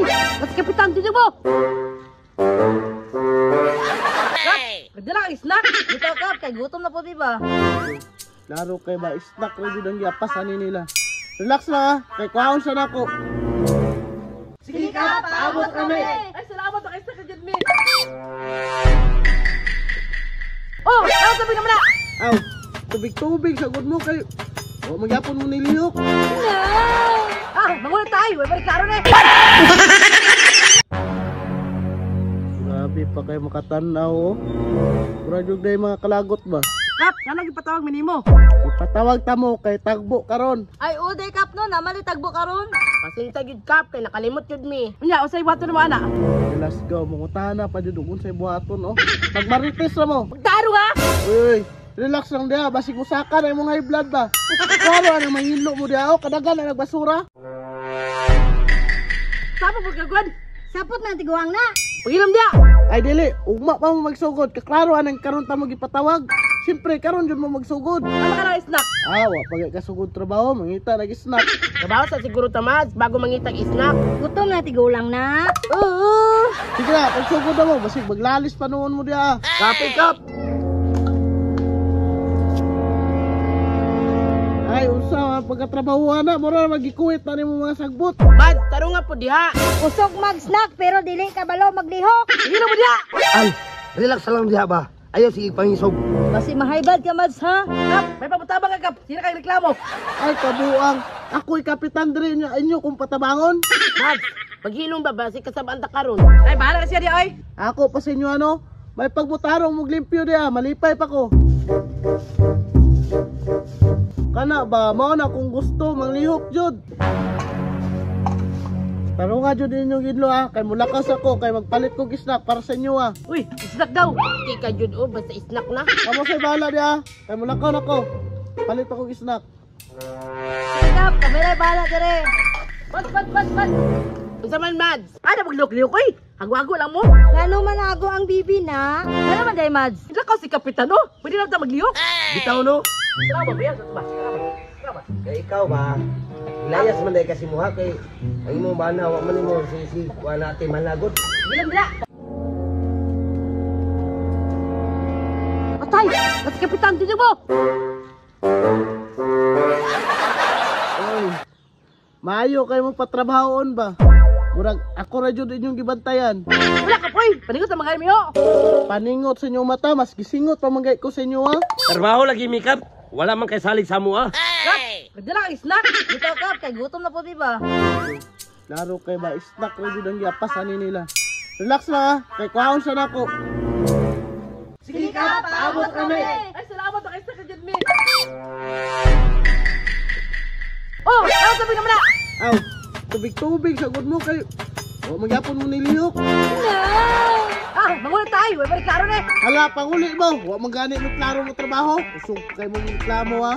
Patay! Mas kapitan dito mo! Kap! Nagdala kang snack! Dito Kap, kay gutom na po di ba? Laro kay ba snack ra jud ang giapas ani nila. Relax lang ah, kay kuhaon sa nako. Sige Kap, paabot kami! Ay, salamat ang snack jud mi. Oh, ano sabi naman na? Aw, tubig-tubig sagod mo kay wa magyapon mo nilihok. Ah, mangulit tayo! Way balik klaro na eh! Grabe pa kayo makatanaw oh. Mura jud day mga kalagot ba. Kap, nga nang ipatawag minimo. Ipatawag ta mo kay tagbo karon. Ay uday Kap no, namali tagbo karon. Pasinta gyud Kap kay nakalimot gyud mi. Unya, usay buhaton mo ana. Let's go, mangutana pa jud ug unsay buhaton oh. Magmarites ra mo. Magtaro ha! Uy, relax lang diha, basig musaka na imong high blood ba. Klaro ang manghilo mo diha oh, kadagan na nagbasura. Sapa po kagwan! Sapot na tiguang na. Pagilom diya! Ay dili, ugma pa mo magsugod, kaklaro anang karon ta mo gipatawag. Siyempre karon jud mo magsugod. Ano ka na snack? Ah, wa pa ka sugod trabaho, mangita nag snack. Trabaho sa siguro ta Mads bago mangitag snack. Gutom na tigulang na. Oo! Sige na, pagsugod na mo, basig maglalis pa noon mo diha. Kape Kap. Ay, unsa man pagkatrabahuan na, mura magikuwit na nimo mga sagbot. Mads, taro nga po diha. Usog mag-snack pero dili ka balo maglihok. Pagilom mo diya! Ay, relax lang diha ba? Ayaw sige pangisog. Basi mahaybad ka Mads ha. Kap, may pabutabang ka Kap! Sino kang reklamo? Ay, kabuang. Ako'y kapitan diri niya inyo kung patabangon. Mads, paghilom ba basi kasabaan ta karon. Ay, bahala na siya diya oy! Ako pa sa inyo ano, may pagbutarong mong limpyo diha, malipay pa ko. Kana ba, mao na kung gusto, manglihok jud. Taro nga jud inyong idlo ah, kay mulakas ako, kay magpalit kog snack para sa inyo ah. Uy, snack daw! Di ka jud oh, basta snack na. Kamo say bahala diha, kay mulakaw nako. Palit ako og snack. Sige Kap, kami ra bahala dire. Bas, bas, bas, bas! Unsa man Mads? Ano maglok-liyok oy? Hago-hago lang mo! Ngano man ako ang bibi na? Ngano man day Mads? Hindi ka si Kapitan oh! Pwede lang ta magliyok! Bitaw no? Salamat ba yan? Ba? Salamat. Kay ikaw ba? Layas man day kasi mo ha kay ang imong bana wa man nimo si si wa na ate managod. Bilang dila! Patay! Mas Kapitan dito mo! Oy. Maayo kay mo patrabahoon ba? Murag ako ra jud inyong gibantayan. Wala ka poy! Paningot sa mga miho! Paningot sa inyong mata, mas gisingot pa man gay ko sa inyo ah. Trabaho lagi mi Kap. Wala man kay salig sa mo ah. Kap! Nagdala kang snack! Dito Kap, kay gutom na po di ba? Laro kay ba snack ra jud ang giapas ani nila. Relax lang ah, kay kuhaon sa nako. Sige Kap, paabot kami! Ay, salamat ang snack jud mi! Oh, ano sabi naman na? Aw, tubig-tubig sagod mo kay wa magyapon mo nilihok. Ah, mangulit tayo! Way balik klaro na eh! Hala, panguli mo. Wa man gani mo klaro mo trabaho. Usog kay mo reklamo ah.